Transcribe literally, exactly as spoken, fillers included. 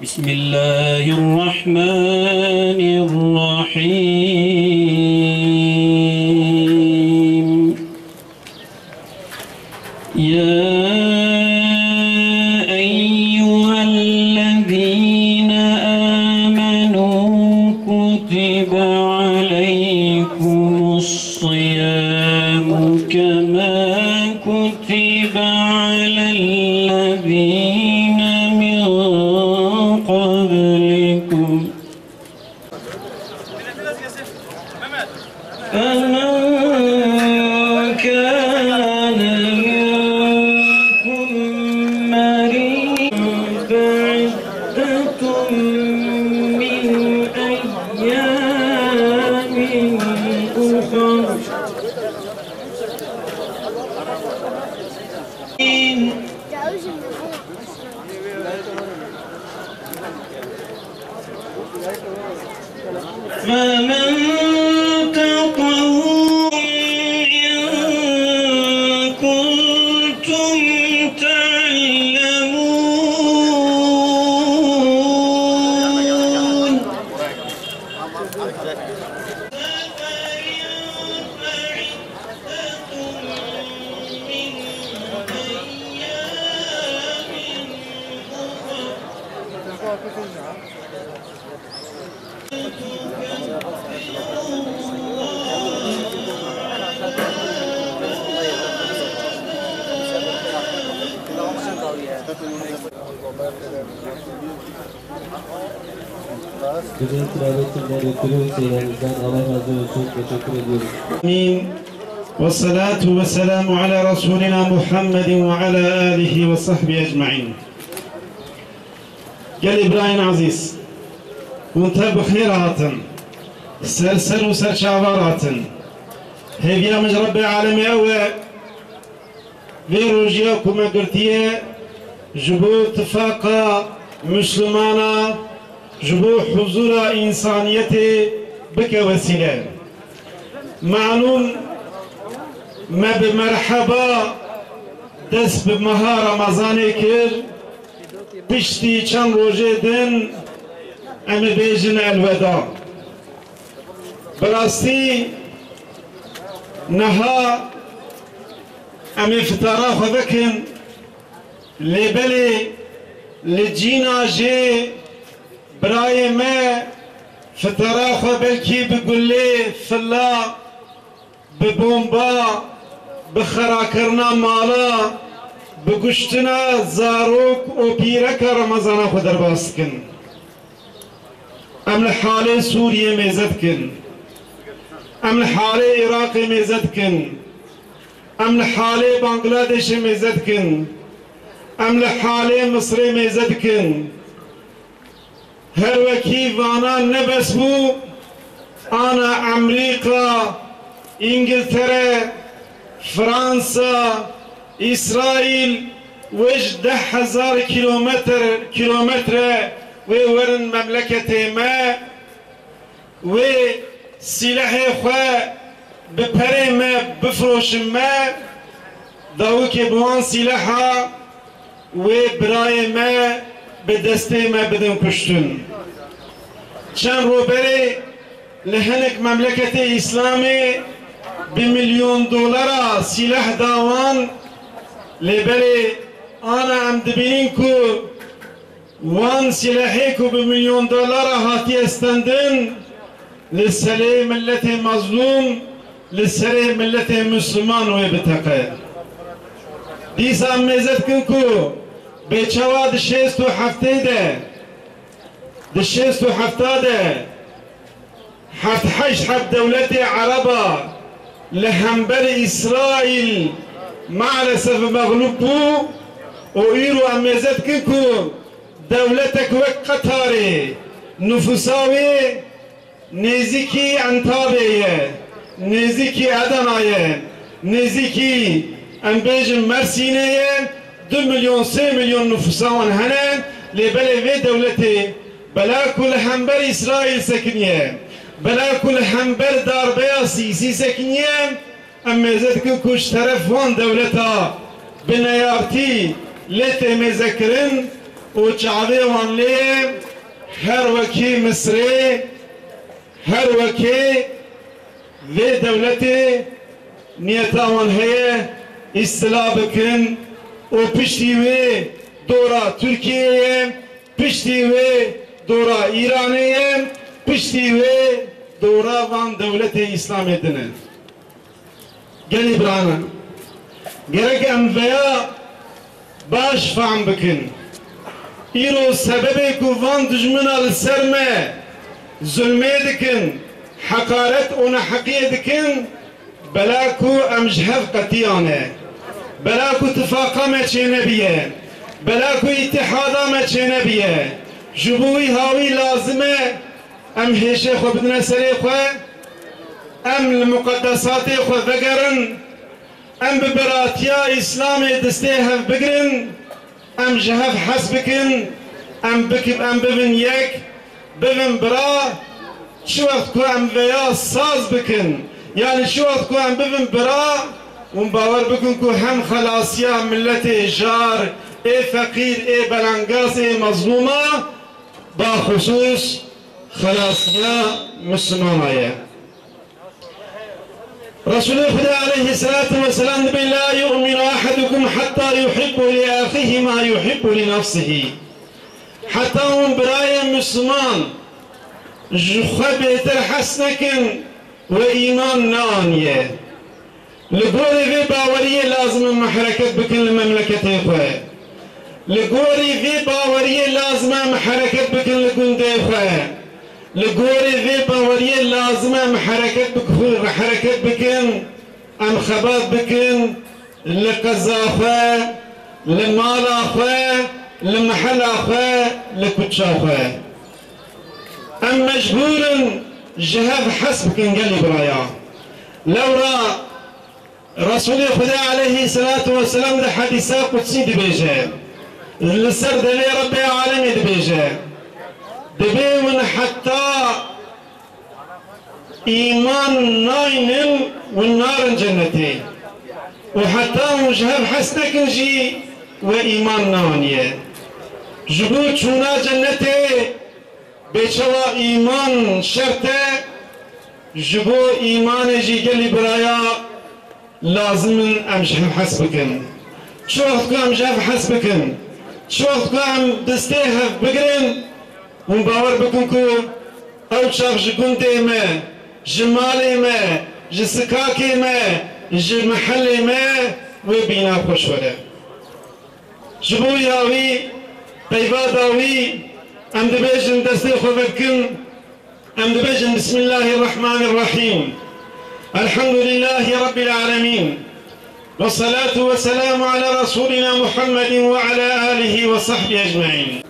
بسم الله الرحمن الرحيم. يا أيها الذين آمنوا كتب عليكم الصيام كما كتب على الذين من قبلكم. فمن كان منكم مريضا فعدة من أيام أخر. فمن تطوع إن كنتم تعلمون. Kırık Kraliyet Cumhuriyeti Rusya, Allah razı olsun. Teşekkür ediyoruz. آمين. والصلاة والسلام على رسولنا محمد وعلى آله وصحبه أجمعين. Gelê birayên ezîz, hûn tev bi xêr hatin, ser ser û ser çavan hatin. Hêviya min ji Rebbê Alemê ew e, vê rojiya ku me girtiye, ji bo tifaqa Mislimana, ji bo huzûra însaniyetê bike wesîle. Malûm, me bi merheba dest bi meha Remezanê kir, piştî çend rojê din em ê bêjin elweda. Bi rastî niha em ê fitara xwe vekin, lê belê li cîna jê birayê me fitara xwe belkî bi gulê fila, bi bomba, bi xerakirina mala, bi kuştina zarok û pîreka Remezana xwe derbas dikin. Em li halê Sûriyê mêze dikin. Em li halê Iraqê mêze dikin. Em li halê Bangladêşê mêze dikin. Em li halê Misirê mêze dikin. Her wekî vana ne bes bû, ana Amerîka, Îngiltere, Fransa, Îsraîl, wê ji deh hezar kilometre, kilometre wê werin memleketê me, wê sîlehê xwe bi perê me bifroşin me, dawikê bi wan sîleha wê birayê me bi destê me bidin kuştin. Çend ro berê li hinek memleketê Îslamê bi milyon dolara sîleh da wan, lê belê ana em dibînin ku wan sîlehê ku bi milyon dolara hatiye stendin, li serê miletê mezlûm, li serê miletê Misliman wê biteqe. Dîsa em mêze dikin ku Bê çawa di şêst û heftê de, di şêst û hefta de heft heşt heb dewletê Ereba li hember Îsraîl maalesef mexlûb bû û îro em mêze dikin ku dewletek wek Qetarê nifûsa wê nêzîkî Entabê ye, nêzîkî Edena ye, nêzîkî, em bêjin, Mersînê ye, du milyon, sê milyon nifûsa wan hene, lê belê vê dewletê bela ku li hember Îsraîl sekiniye, bela ku li hember darbeya sîsî sekiniye, em mêze dikin ku ji teref wan dewleta bi neyartî lê tê mêzekirin û çavê wan lê ye, her wekî Misrê, her wekê vê dewletê niyeta wan heye îstila bikin û piştî wê dora Tirkiyê ye, piştî wê dora Îranê ye, piştî wê dora van dewletê Îslamê din e. Gelî birana, gerek em veya baş fehm bikin. Îro sebebê ku van dijmina li ser me zulmê dikin, heqaret û neheqiyê dikin, bela ku em ji hev qetiyane, bela ku tifaqa me çênebiye, bela ku îtihada me çênebiye, ji bo wî hawî lazim e em hêşê xwe bidine serê xwe, em li muqedesatê xwe vegerin, em bi biratiya Îslamê destê hev bigirin, em ji hev hez bikin, em bik-, em bibin yek, bibin bira. Çi wext ku em veya saz bikin, yanî çi wext ku em bibin bira, hûn bawer bikin ku hem xelasiya miletê jar, ê feqîr, ê belengaz, ê mezlûma, baxusûs xelasiya Mislimana ye. Resulê Xwedê aleyhisselatu vesselam dibê, "La yu'minu ahadukum hatta yuhibbu li axihi ma yuhibbu li nefsihi." Heta hûn birayê Misliman ji xwe bêtir hes nekin, we îman neaniye. Li gorî vê baweriyê lazim e em hereket bikin li memleketê xwe. Li gorî vê baweriyê lazim e em hereket bikin li gundê xwe. Li gorî vê baweriyê lazim e em hereket bik-, hereket bikin, em xebat bikin li qeza xwe, li mala xwe, li mehela xwe, li kuça xwe. Em mecbûr in ji hev hes bikin gelî biraya. Lewra Resulê Xwedê aleyhisselatu vesselam di hedîsa qudsî dibêje, li ser devê Rebbê alemê dibêje, dibê hûn heta îman naynin, hûn narin cennetê. Û heta hûn ji hev hes nekin jî, we îman neaniye. Ji bo çûna cennetê bêçawa îman şert e, ji bo îmanê jî gelî biraya lazim in em ji hev hes bikin. Çi wext ku em ji hev hes bikin, çi wext ku em destê hev bigirin, hûn bawer bikin ku ew çax ji gundê me, ji malê me, ji sikakê me, ji mehelê me wê bîna xweş were. Ji bo ya wî, peyva dawî, em dibêjin destê xwe vekin, em dibêjin, Bismillahirrahmanirrahîm. Elhamdulillahî Rabbil âlemîn. Vessalatu vesselamu ala Resulina Muhammedin ve ala alihi ve sahbihi ecmaîn.